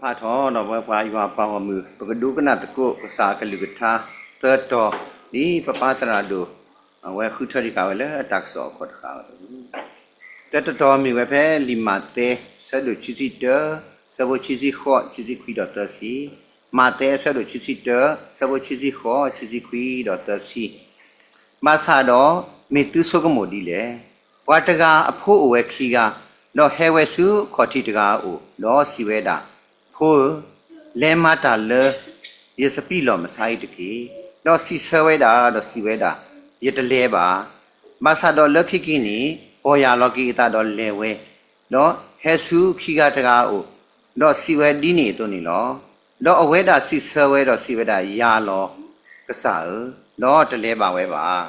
ဖးထီၣ်ဒီးပဝဲပှၤယွၤပှၤဂီၢ်မုၢ် ပကဒိကနၣ်သကိးကစၢ်အကလုၢ်ကထါ သၢတီၤ ဒ်ပပၢ်သရၣ်ဒိၣ် အဝဲဃုထၢဒံးဃာ်ဝဲလၢတၢ်ကစီၣ်အခိၣ်တဃာ်အံၤ, သၢတီၤမ့ၢ်ဝဲဖဲလံာ်မးသဲ အဆၢဒိၣ်ခံဆံတၢ အဆၢဖိခံဆံဃိး ခံဆံခွံဒီးသၢဆံ, မးသဲအဆၢဒိၣ်ခံဆံတၢ အဆၢဖိခံဆံဃိး ခံဆံခွံဒီးသၢဆံ ဘၣ်ဆၣ်ဒီး မ့ၢ်သုဆိကမိၣ်ဒ်လဲၣ်. ပှၤတဂၤအဖိအိၣ်ဝဲခံဂၤ, ဒီးဟဲဝဲဆူခီၣ်ထံးတဂၤအအိၣ်, ဒီးစံးဝဲဒၣ်, ဖိဧၢ, လဲၤမၤတၢ်လၢယစပံးလီၢ်မဆါအံၤတက့ၢ်. ဒီးစံးဆၢဝဲဒၣ်, ဒီးစံးဝဲဒၣ်, ယတလဲၤဘၣ်. ဘၣ်ဆၣ်ဒီးလၢခံက့ၤန့ၣ် ပီၢ်ယၢ်လီၤက့ၤအသးဒီးလဲၤဝဲ, ဒီးဟဲဆူခံဂၤတဂၤအအိၣ်, ဒီးစံးဝဲဒ်န့ၣ်အသိးန့ၣ်လီၤ. ဒီးအဝဲဒၣ်စံးဆၢဝဲဒီးစံးဝဲဒၣ်, ယၤလီၤ, ကစၢ်ဧၢ, ဒီးတလဲၤဘၣ်ဝဲဘၣ်.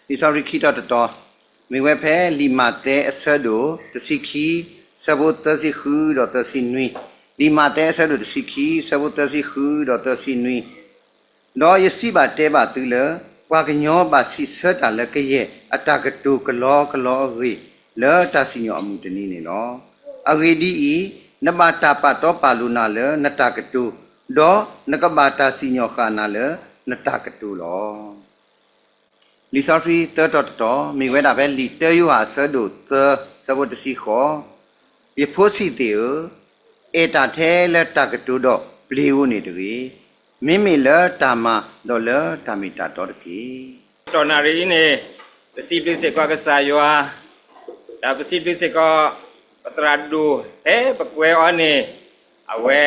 လံာ်စီဆှံခံတီၤတတီၤ, မ့ၢ်ဝဲဖဲလံာ်မးသဲအဆၢဒိၣ်တဆံခံ, ဆၢဖိသၢဆံဃုဒီးသၢဆံနွံ, လံာ်မးသဲအဆၢဒိၣ်တဆံခံ, ဆၢဖိသၢဆံဃုဒီးသၢဆံနွံ, ဒီးယစံးဘၣ်တဲဘၣ်သုလၢ ပှၤကညီဘၣ်စံးဆၢတၢ်လၢကယဲၢ်အတၢ်ကတိၤကလီကလီအဂ့ၢ် လၢတၢ်စံၣ်ညီၣ်အမုၢ်တနံၤန့ၣ်လီၤ. အဂ့ၢ်ဒ်အံၤ, နဘၣ်တၢ်ပာ်တီပာ်လိၤနၤလၢနတၢ်ကတိၤ, ဒီးနကဘၣ်တၢ်စံၣ်ညီၣ်ဃာ်နၤလၢနတၢ်ကတိၤလီၤ. လံာ်စီဆှံသၢတီၤတတီၤ မ့ၢ်ဝဲဒၣ်ဖဲလံာ်တၢယိၤဟၣ်အဆၢဒိၣ်သၢ အဆၢဖိတဆံဃိး, ယဖိဆံးသ့ၣ်ဧၢ, အဲၣ်တၢ်ထဲလၢတၢ်ကတိၤဒီးပျ့ၤဧိၤန့ၣ်တဂ့ၤ, မ့မ့ၢ်လၢတၢ်မၤဒီးလၢတၢ်မ့ၢ်တၢ်တီတက့ၢ်. တီၢ်နၣ်ရံၣ်အံၤန့ၣ် ပစံးဘျုးစ့ၢ်ကီးကစၢ်ယွၤ, ဒီးပစံးဘျုးစ့ၢ်ကီး ပသရၣ်ဒိၣ် ဖဲပကွဲအီၤန့ၣ် အဝဲ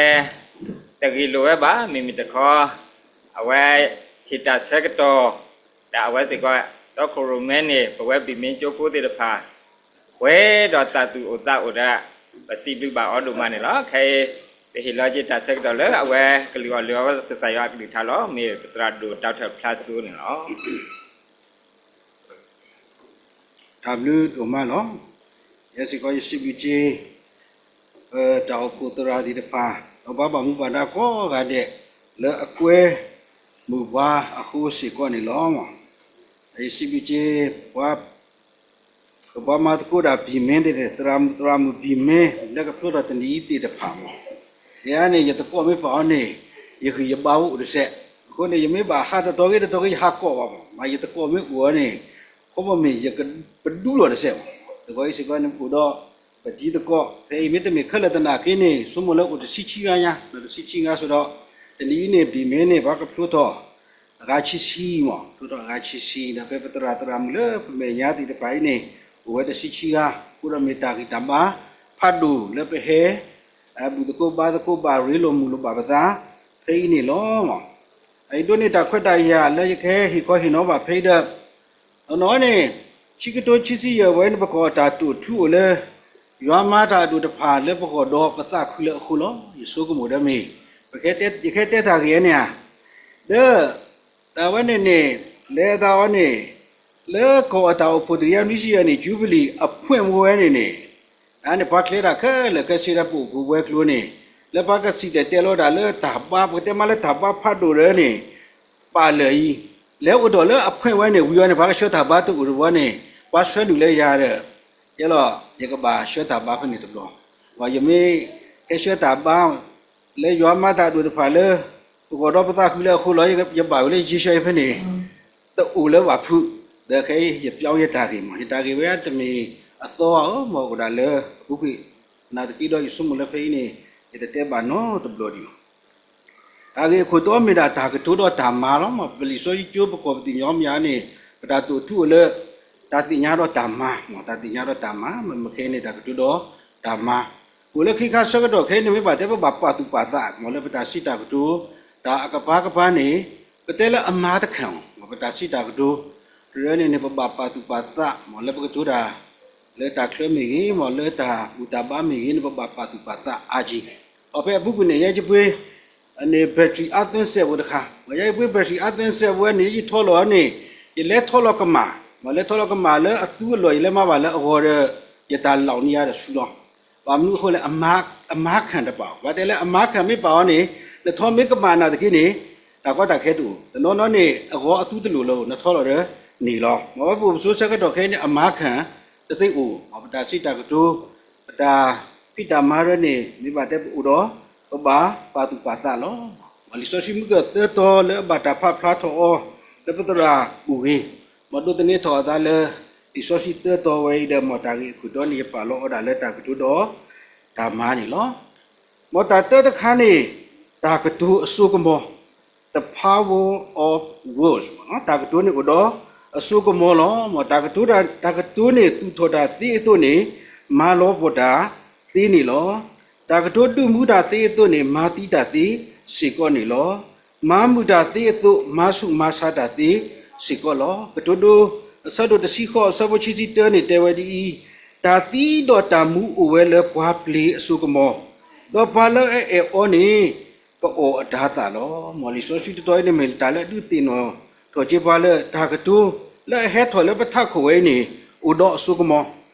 တဂ့ၤလိာ်ဝဲဘၣ်, မ့မ့ၢ်တခီ အဝဲ ဟ့ၣ်တၢ်ဆၢကတီၢ် ဒီးအဝဲစ့ၢ်ကီး တီခိၣ်ရိၣ်မဲန့ၣ် ပဝဲဘံၣ်မ့ၢ်ကၠိဖိသ့ၣ်တဖၣ် ပှဲၤဒီးသးသူၣ်အိၣ်သးအိၣ်ဒီး ပစံးဘျုးဘၣ်အီၤဒိၣ်မးန့ၣ်လီၤ. ခဲအံၤ ပဟ့ၣ်လီၤက့ၤတၢ်ဆၢကတီၢ်လၢအဝဲကလုၢ်အီၣ်လုၢ်အီကစၢ်ယွၤအကလုၢ်ကထါလီၤ. မ့ၢ်ပသရၣ်ဒိၣ် ဒီကထၢၣ်ဖျါစိန့ၣ်လီၤ. တၢ်ဘျုးဒိၣ်မးလီၤ. ယဲစ့ၢ်ကီးယစံးဘျုးက့ၤ ပတၢ်အိၣ်ဖှိၣ်သရၣ်သ့ၣ်တဖၣ် ဒီးပှၤဘၣ်မူဘၣ်ဒါကိးဂၤဒဲး လၢအကွဲမုာ်ပှၤအဃိစ့ၢ်ကီးန့ၣ်လီၤ. ယစံးဘျုးက့ၤ ပှၤ ပပှၤမၤသကိးတၢ်ဘံၣ်မ့ၢ်သ့ၣ် သရၣ်မုၣ်သရၣ်မုၣ်ဘံၣ်မ့ၢ် လၢကဖျိထီၣ်တနံၤအံၤသ့ၣ်တဖၣ်မး, ယၤန့ၣ် ယသကိးမ့ၢ်ပာ်အီၤန့ၣ် ယဂံၢ်ယဘါအိၣ်တစဲး, အဃိန့ၣ် ယမ့ၢ်ဘၣ်ဟးတတီၤဂ့ၤတတီၤဂ့ၤ ယဟးကိးဘၣ်မး, မ့ၢ်ယသကိးမ့ၢ်အိၣ်အီၤန့ၣ် ခီမ့ၢ်ယကပဒူလီၤတစဲးမး, သကိးအံၤစ့ၢ်ကီးန့ၣ် ပအိၣ်ဒီး ပတံၤသကိး ဖဲအံၤမ့တမ့ၢ်ခဲလၢာ်သနာ်က့န့ၣ် ဆိကမိၣ်လၢအိၣ်တဆံခံဂၤညါ, တဆံခံဂၤစ့ၢ်ဒီး တနံၤအံၤန့ၣ် ဘံၣ်မ့ၢ်န့ၣ် ပှၤကဖျိထီၣ် အဂၤခံဆံမး, ဖျိထီၣ်အဂၤခံဆံ ဒီးဖဲပသရၣ်သရၣ်မုၣ်လၢပမဲာ်ညါသ့ၣ်တဖၣ်အံၤန့ၣ် အိၣ်ဝဲတဆံခံဂၤ, အဃိဒီးမ့ၢ်တၢ်ဂံၢ်တၢ်ဘါ ဖးဒိၣ်လၢပဟဲ ဘူၣ်သကိးဘါသကိးဘၣ်ရ့လိာ်မုာ်လိာ်ဘၣ်ပသး ဖဲအံၤန့ၣ်လီၤ. အအံၤဒိးန့ၢ်တၢ်ခွဲးတၢ်ယာ်လၢယကဟဲဟ့ၣ်ခီဟ့ၣ်နီၤဘၣ်ဖဲအံၤဒီး နီၢ်နီၢ်န့ၣ် ခံကထိခံဆံယဲၢ်ဝဲန့ၣ် ပကီၢ်အတၢ်တိာ်ထူအိၣ်လၢ ယွၤမၤတၢ်အဒိၣ်တဖၣ်လၢပကီၢ်ဒီးပသးခုလၢအဃိလီၤ. ယဆိကမိၣ်ဒီးမ့ၢ် ယကဟဲတဲတၢ်ဂ့ၢ်န့ၣ်ဧါ, ဒီး တၢ်ဝဲန့ၣ်န့ၣ် လဲၤသးအီၤန့ၣ် လၢကီၢ်အတၢ်အိၣ်ဖှိၣ်တကယၤနွံဆံယဲၢ်န့ၣ် ယူဘလံၣ်အဖှဲးမူဝဲန့ၣ်န့ၣ် အန့ၣ် ပှၤကျဲတၢ်ခဲလၢာ်ခဲဆ့ဒီးပအိၣ်ပူၤဝဲၤကျိၤန့ၣ် လၢပှၤကစံၣ်တဲၤတဲလီၤတၢ်လၢတၢ်ဘါ ပကတဲမးလၢတၢ်ဘါဖးဒိၣ်ဒီးန့ၣ် ပာ်လၢာ်အံၤ လဲၤအိၣ်ဒီးလၢအဖှဲးဝဲန့ၣ် ဝံၤအီၤန့ၣ် ပှၤကဆှၢတၢ်ဘါတအိၣ်တဝီန့ၣ် ပှၤဆှၢနုာ်လၢယၤဒီး ယဲလီၤ ယကဘၣ်ဆှၢတၢ်ဘါဖဲန့ၣ်တဘျီ, ယမ့ၢ်ဟဲဆှၢတၢ်ဘါ လၢယွၤမၤတၢ်အဒိၣ်တဖၣ်လၢ ပကီၢ်ဒီးပသးခုလၢအဃိလီၤ. ယဘၣ်ဝဲလၢယ့ၡၢၣ်အံၤဖဲန့ၣ် တအိၣ်လၢဘၣ်ဖုး, ဒီးခဲအံၤ ယပျီယတၢ်ဂ့ၢ်မး ယတၢ်ဂ့ၢ်ဝဲတမ့ၢ်အသီဧိၤ မ့ၢ်အိၣ်ဒၣ်လၢအပူၤကွံာ်, နာ်သက့ဒီးယဆိကမိၣ်လၢဖဲအံၤန့ၣ် ယတတဲဘၣ်နီတဘျီဒံးဘၣ်. တၢ်ဂ့ၢ်အခိၣ်တီမ့ၢ်ဒၣ်တၢ်ကတိၤဒီးတၢ်မၤလီၤ. ပလံာ်စီဆှံကၠိ ပကီၢ်ပသ့ၣ်ညါမ့ၢ်ဧါန့ၣ် ပတၢ်တိာ်ထူအိၣ်လၢ တၢ်သ့ၣ်ညါဒီးတၢ်မၤ, တၢ်သ့ၣ်ညါဒီးတၢ်မၤ, မ့ၢ်ခဲအံၤန့ၣ် တၢ်ကတိၤဒီးတၢ်မၤ, အိၣ်လၢခံခါဆၢကတီၢ်ခဲအံၤန့ၣ် မ့ၢ်ဘၣ်တဲပဘၣ်ပာ်သူၣ်ပာ်သး မ့ၢ်လၢပတၢ်စံးတၢ်ကတိၤ တၢ်အကပၤကပၤန့ၣ် ပတဲလၢအမၤတခါအီၤ မ့ၢ်ပတၢ်စံးတၢ်ကတိၤ တရၢန့ၣ်န့ၣ် ပဘၣ်ပာ်သူၣ်ပာ်သး မ့ၢ်လၢပကတိၤတၢ် လၢတၢ်ချၢမ့ၢ်ဂ့ၤ မ့ၢ်လၢတၢ်ဘူၣ်တၢ်ဘါမ့ၢ်ဂ့ၤန့ၣ် ပဘၣ်ပာ်သူၣ်ပာ်သးအါက့ၤ, အဖဲအပူၤကွံာ်န့ၣ် ယဲယပှ့ၤ န့ၣ် battery အါသွဲစဲးဖိတခါ, ယဲယပှ့ၤ battery အါသွဲစဲးဖိဝဲန့ၣ် ယထီလီၤန့ၣ် ယလဲၤထီလီၤကမၣ်, မ့ၢ်လဲၤထီလီၤကမၣ်လၢအသူအလီၢ် ယလဲၤမၤဘၣ်လၢအဂီၢ်ဒီး ယတၢ်လီၢ်န့ၣ်ယၤဒီးဆူလီၤ. ဘၣ်မနုၤအဃိလဲၣ် အမၤခၣ်တပာ်အီၤ, ပှၤတဲလၢအမၤခၣ်မ့ၢ်ပာ်အီၤန့ၣ် နထီမ့ၢ်ကမၣ်နာ်သက့န့ၣ် တၢ်ကီတၢ်ခဲတအိၣ်, တနီၤနီၤန့ၣ် အဂီၢ်အသူတလိၣ်လၢၤ နထီလီၤဒီးန့ၣ်လီၤ. မ့ၢ်ဝဲပအိၣ်ပဆိဆၢကတီၢ်ခဲအံၤန့ၣ် အမၤခၣ်တသ့အိၣ်, ပတၢ်စံးတၢ်ကတိၤ ပတၢ် ဖံးတၢ်မၤရၢန့ၣ် မ့ၢ်ဘၣ်တဲပအိၣ်ဒီး ပဘၣ်ပာ်သူၣ်ပာ်သးလီၤ. လံာ်စီဆှံမုၢ်ကၢၢ်သၢတီၤလၢအဘၣ်တၢ်ပာ်ဖျါထီၣ်အီၤ လၢပသရၣ်အိၣ်ဂ့ၤ, မ်ဒိးသန့ၤထီၣ်အသးလၢ လံာ်စီဆှံသၢတီၤဝဲအံၤဒီး မ်တၢ်ဂ့ၢ်အခိၣ်တီန့ၣ် ယပာ်လီၤအီၤဒၣ်လၢတၢ်ကတိၤဒီးတၢ်မၤန့ၣ်လီၤ. မ်တၢ်တၢတခါန့ၣ် တၢ်ကတိၤအစိကမီၤ the power of words တၢ်ကတိၤန့ၣ်အိၣ်ဒီးအစိကမီၤလီၤ. မ်တၢ်ကတိၤ တၢ်ကတိၤန့ၣ် သူၣ်ထီၣ်တၢ်သ့အသိးန့ၣ် မၤလီၤပှီၢ်တၢ်သ့န့ၣ်လီၤ. တၢ်ကတိၤဒုးမူတၢ်သ့အသိးန့ၣ် မၤသံတၢ်သ့စ့ၢ်ကီးန့ၣ်လီၤ. မၤမုာ်တၢ်သ့အသိး မၤဆူးမၤဆါတၢ်သ့စ့ၢ်ကီးလီၤ. ကတိၤဒိ အဆၢဒိၣ်တဆံဃိး အဆၢဖိခံဆံတၢန့ၣ် တဲဝဲဒ်အံၤ, တၢ်သံဒီးတၢ်မူအိၣ်ဝဲလၢပှၤပျ့ၤအစိကမီၤ, ဒီးပှၤလၢအအဲၣ်အီၤန့ၣ် ကအီၣ်အတၤသၣ်လီၤ. မ်လံာ်စီဆှံတတီၤအံၤန့ၣ် မ့ၢ်တၢ်လၢအဒုးသ့ၣ်နီၣ်ထီၣ်က့ၤပှၤလၢ တၢ်ကတိၤလၢအဟဲထီၣ်လၢပထးခိၣ်ဝဲအံၤန့ၣ် အိၣ်ဒီးအစိကမီၤ.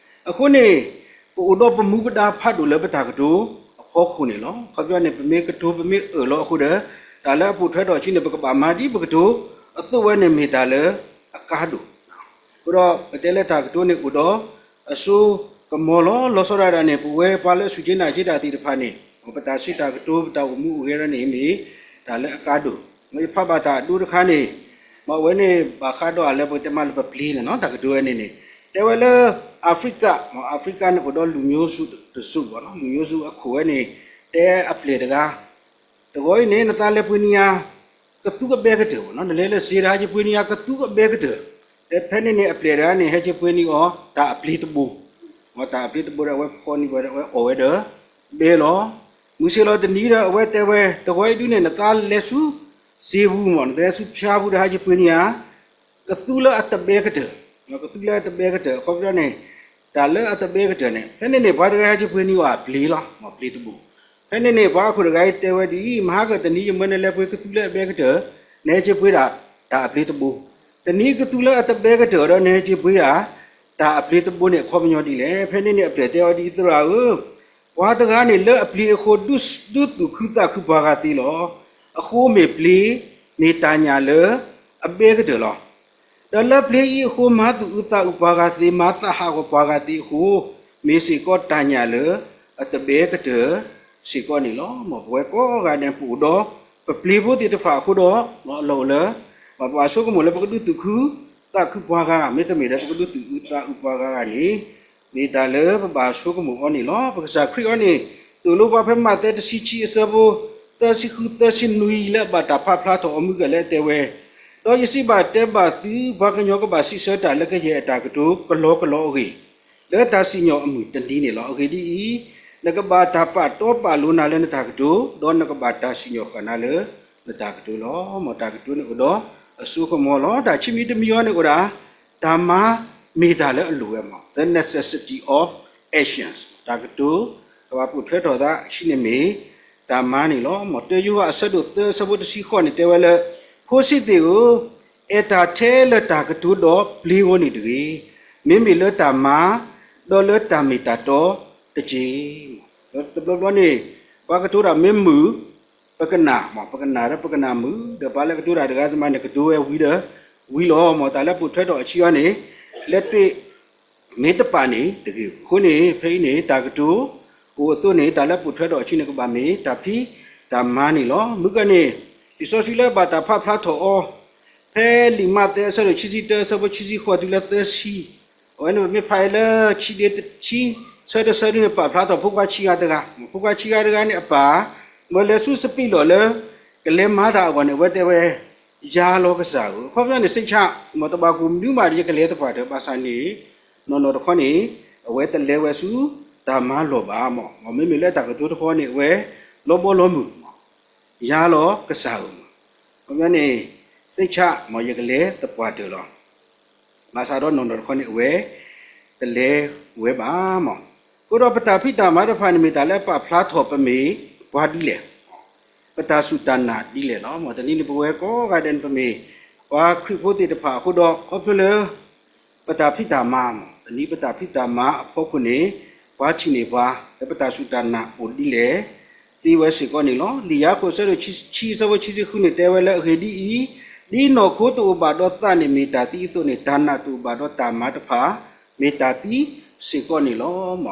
အဃိန့ၣ် ပအိၣ်ဒီးပမူပဒါဖးဒိၣ်လၢပတၢ်ကတိၤအဖီခိၣ်န့ၣ်လီၤ. အခီပညီန့ၣ် ပမ့ၢ်ကတိၤပမ့ၢ်အၢၣ်လီၤအဃိဒီး တၢ်လၢအပိာ်ထွဲထီၣ်အခံန့ၣ် ပကဘၣ်မၤဒ်ပကတိၤအသိးဝဲန့ၣ် မ့ၢ်တၢ်လၢအကါဒိၣ် အဃိဒီး ပတဲလၢတၢ်ကတိၤန့ၣ်အိၣ်ဒီးအစိကမီၤလီၤ. လီၤဆီဒၣ်တၢ်န့ၣ် ပဝဲပှၤလၢအစူၢ်က့ၤနာ်က့ၤတၢ်သ့ၣ်တဖၣ်န့ၣ် ပတၢ်စံးတၢ်ကတိၤ ပတၢ်အိၣ်မူအိၣ်ဂဲၤန့ၣ် မ့ၢ်တၢ်လၢအကါဒိၣ်. မ်ယဖးဘၣ်တၢ်အဒိတခါန့ၣ် မ်အဝဲန့ၣ်ဘၣ်ဃးဒီးအလၢပကတဲမးလၢပပျ့ၤန့ၣ်လီၤ. တၢ်ကတိၤဝဲန့ၣ်န့ၣ် တဲဝဲလၢ Africa, Africa န့ၣ်အိၣ်ဒီး လူမျိုးစု တစု ပေါ့နော်, လူမျိုးစု အခိၣ်ဝဲန့ၣ် တဲအပျဲၢ်တဂၤ တဂီၤအံၤန့ၣ် နသးလဲၤပှ့ၤနံၤယၤ ကသူအဘဲကတၢၢ် ပေါ့နော်, နလဲၤလၢစ့တဟါ ဟဲက့ၤပှ့ၤနံၤယၤ ကသူအဘဲကတၢၢ်. ဒီးဖဲန့ၣ်န့ၣ် အပျဲၢ်တဂၤန့ၣ် ဟဲက့ၤပှ့ၤနံၤအီၤ တၢ်အပျ့ၤတဘိ, တၢ်အပျ့ၤတဘိဒီး အဝဲဖီနံၤဝဲဒီး အဝဲအီၣ်ဝဲဒီး ဘဲလီၤ. မုၢ်ဆ့ၣ်လီၤတနံၤဒီး အဝဲတဲဝဲ တဂီၤအံၤဒုန့ၣ် နသးလဲၤဆူစ့ပူၤ မ့ၢ် နသးလဲၤဆူဖၠါပူၤဒီး ဟဲက့ၤပှ့ၤနံၤယၤ ကသူလၢအတဘဲကတၢၢ်, ကသူလၢအတဘဲကတၢၢ် အခီပညီန့ၣ် တၢ်လၢအတဘဲကတၢၢ်န့ၣ် ဖဲန့ၣ်န့ၣ် ပှၤတဂၤဟဲက့ၤပှ့ၤနံၤအီၤအပျ့ၤလီၤ, မ့ၢ်ပျ့ၤတဘိ. ဖဲန့ၣ်န့ၣ် ပှၤအခိၣ်တဂၤအံၤတဲဝဲဒ်အံၤ, မဟါကတနံၤ ယမၢနလဲၤပှ့ၤကသူလၢအဘဲကတၢၢ်, နဟဲက့ၤပှ့ၤဒၣ် တၢ်အပျ့ၤတဘိ. တနံၤကသူလၢအတဘဲကတၢၢ်ဒီး နဟဲက့ၤပှ့ၤဒၣ် တၢ်အပျ့ၤတဘိန့ၣ် အခီပညီဒ်လဲၣ်. ဖဲန့ၣ်န့ၣ် အပျဲၢ်တဲအီၤဒ်အံၤ, သရၣ်ဧၢ, ပှၤတဂၤန့ၣ် လၢအပျ့ၤအဃိ ဒုးသူၣ်ခုသးခုပှၤဂၤသ့လီၤ. အဃိမ့ၢ်ပျ့ၤ, မ့ၢ်တၢ်ညၣ်လၢအဘဲကတၢၢ်လီၤ. ဒီးလၢပျ့ၤအံၤအဃိ မၤသူၣ်အုးသးအုးပှၤဂၤသ့, မၤသးဟးဂီၤပှၤဂၤသ့အဃိ, မ့ၢ်စ့ၢ်ကီးတၢ်ညၣ်လၢအတဘဲကတၢၢ်စ့ၢ်ကီးန့ၣ်လီၤ. မ်ပဝဲကိးဂၤဒဲး ပအိၣ်ဒီးပပျ့ၤဖိသ့ၣ်တဖၣ်အဃိဒီး လီၤအလီၢ်အိၣ်လၢ ပဘၣ်ဆိကမိၣ်လၢပကဒုးသူၣ်ခုသးခုပှၤဂၤ, မ့တမ့ၢ်ဒီး ပကဒုးသူၣ်အုးသးအုးပှၤဂၤဂၤန့ၣ် မ့ၢ်တၢ်လၢပဘၣ်ဆိကမိၣ်အီၤန့ၣ်လီၤ. ပကစၢ်ခရံာ်အီၤန့ၣ် သိၣ်လိပှၤဖဲမးသဲတဆံခံအဆၢဖိ သၢဆံဃု သၢဆံနွံ လၢအဘၣ်တၢ်ပာ်ဖျါထီၣ်အီၤမုၢ်ကၢၢ်လၢအတဲဝဲ, ဒီးယစံးဘၣ်တဲဘၣ်သု, ပှၤကညီကဘၣ်စံးဆၢတၢ်လၢကယဲၢ်အတၢ်ကတိၤကလီကလီအဂ့ၢ်, လၢတၢ်စံၣ်ညီၣ်အမုၢ်တနံၤန့ၣ်လီၤ. အဂ့ၢ်ဒ်အံၤ, နကဘၣ်တၢ်ပာ်တီပာ်လိၤနၤလၢနတၢ်ကတိၤ, ဒီးနကဘၣ်တၢ်စံၣ်ညီၣ်ဃာ်နၤလၢနတၢ်ကတိၤလီၤ. မ်တၢ်ကတိၤန့ၣ်အိၣ်ဒီးအစိကမီၤလီၤ. တၢ်ခံမံၤတမံၤအံၤန့ၣ်အိၣ်ဒၣ် တၢ်မၤမ့ၢ်တၢ်လၢအလိၣ်ဝဲမး, the necessity of actions. တၢ်ကတိၤ ကဘၣ်ပိာ်ထွဲထီၣ်သးအခံန့ၣ်မ့ၢ် တၢ်မၤန့ၣ်လီၤ. မ်တၢယိၤဟၣ်အဆၢဒိၣ်သၢ အဆၢဖိတဆံဃိးန့ၣ် တဲဝဲလၢ ဖိဆံးသ့ၣ်ဧၢ, အဲၣ်တၢ်ထဲလၢတၢ်ကတိၤဒီးပျ့ၤအဂီၢ်န့ၣ်တဂ့ၤ, မ့မ့ၢ်လၢတၢ်မၤ ဒီးလၢတၢ်မ့ၢ်တၢ်တီတက့ၢ်. တဘျီဘျီန့ၣ် ပှၤကတိၤတၢ်မ့ၢ်မုာ် ပကနၣ်, မ်ပကနၣ်ဒီးပကနၣ်မုာ်, ဒီးပှၤလၢကတိၤတၢ်တဂၤတမံၤန့ၣ် ကတိၤဝဲဝံၤဒီးဝံၤလီၤ. မ်တၢ်လၢပိာ်ထွဲထီၣ်အခံအံၤန့ၣ် လဲၤတ့ၢ် မ့ၢ်တပာ်န့ၣ်တဂ့ၤ. အဃိန့ၣ် ဖဲအံၤန့ၣ် တၢ်ကတိၤအိၣ်အသိးန့ၣ် တၢ်လၢပိာ်ထွဲထီၣ်အခံန့ၣ် ကဘၣ်မ့ၢ်တၢ်ဖံးတၢ်မၤန့ၣ်လီၤ. မုၢ်ကၢၢ်န့ၣ် လံာ်စီဆှံလၢဘၣ်တၢ်ပာ်ဖျါထီၣ်အီၤ ဖဲလံာ်မးသဲအဆၢဒိၣ်ခံဆံတၢ အဆၢဖိခံဆံဃိးတုၤလၢသၢဆံ, အဝဲန့ၣ်ပမ့ၢ်ဖးအံၤလၢ ခံဒ့တဆံ ဆၢတဆၢဒုန့ၣ် ပာ်ဖျါထီၣ်ဖိခွါခံဂၤတဂၤ, ဖိခွါခံဂၤတဂၤန့ၣ်အပၢ် မၢလဲၤဆူစပံးလီၢ်လၢ ကလဲၤမၤတၢ်အဂီၢ်န့ၣ် အဝဲတဲဝဲ ယၤလီၤကစၢ်ဧၢ, အခီပညီန့ၣ် စိတ်ချ မ်တဘၣ်ကိၢ်မနုၤမးဒီး ယကလဲၤသပှၢ်တၢၢ် ဘၣ်ဆၣ်န့ၣ် နီၢ်နီၢ်တခီန့ၣ် အဝဲတလဲၤဝဲဆူတၢ်မၤလီၢ်ဘၣ်မး, မ့မ့ၢ်လၢတၢ်ကတိၤတခီန့ၣ် အဝဲလီၤဘီလီၤမုၢ်မး, ယၤလီၤကစၢ်ဧၢမး, အခီပညီန့ၣ် စိတ်ချ မ်ယကလဲၤသပှၢ်တၢၢ်လီၤ. ဘၣ်ဆၣ်ဒီးနီၢ်နီၢ်တခီန့ၣ် အဝဲတလဲၤဝဲဘၣ်မး. အဃိဒီးပတၢ်ဖံးတၢ်မၤတဖၣ်န့ၣ် မ့ၢ်တၢ်လၢပာ်ဖျါထီၣ်ပမ့ၢ်ပှၤဒ်လဲၣ်, ပတၢ်စူၢ်တၢ်နာ်ဒ်လဲၣ်လီၤ. မ်တနံၤန့ၣ် ပဝဲကိးဂၤဒဲးန့ၣ် ပမ့ၢ်ပှၤခရံာ်ဖိသ့ၣ်တဖၣ်အဃိဒီး ခီဖျိလၢ ပတၢ်ဖံးတၢ်မၤမး, တနံၤပတၢ်ဖံးတၢ်မၤအဖီခိၣ်န့ၣ် ပှၤထံၣ်န့ၢ်ပှၤ လၢပတၢ်စူၢ်တၢ်နာ်အိၣ်ဒ်လဲၣ် သ့ဝဲစ့ၢ်ကီးန့ၣ်လီၤ. လံာ်ယၤကိာ်အဆၢဒိၣ်ခံ အဆၢဖိခံဆံဃုန့ၣ် တဲဝဲလၢအဂ့ၢ်ဒ်အံၤ, ဒ်နီၢ်ခိတအိၣ်ဘၣ်ဒီးသးန့ၣ်မ့ၢ်တၢ်သံအသိးန့ၣ် တၢ်နာ်တအိၣ်ဘၣ်ဒီးတၢ်မၤတဖၣ် မ့ၢ်တၢ်သံစ့ၢ်ကီးန့ၣ်လီၤ. မ်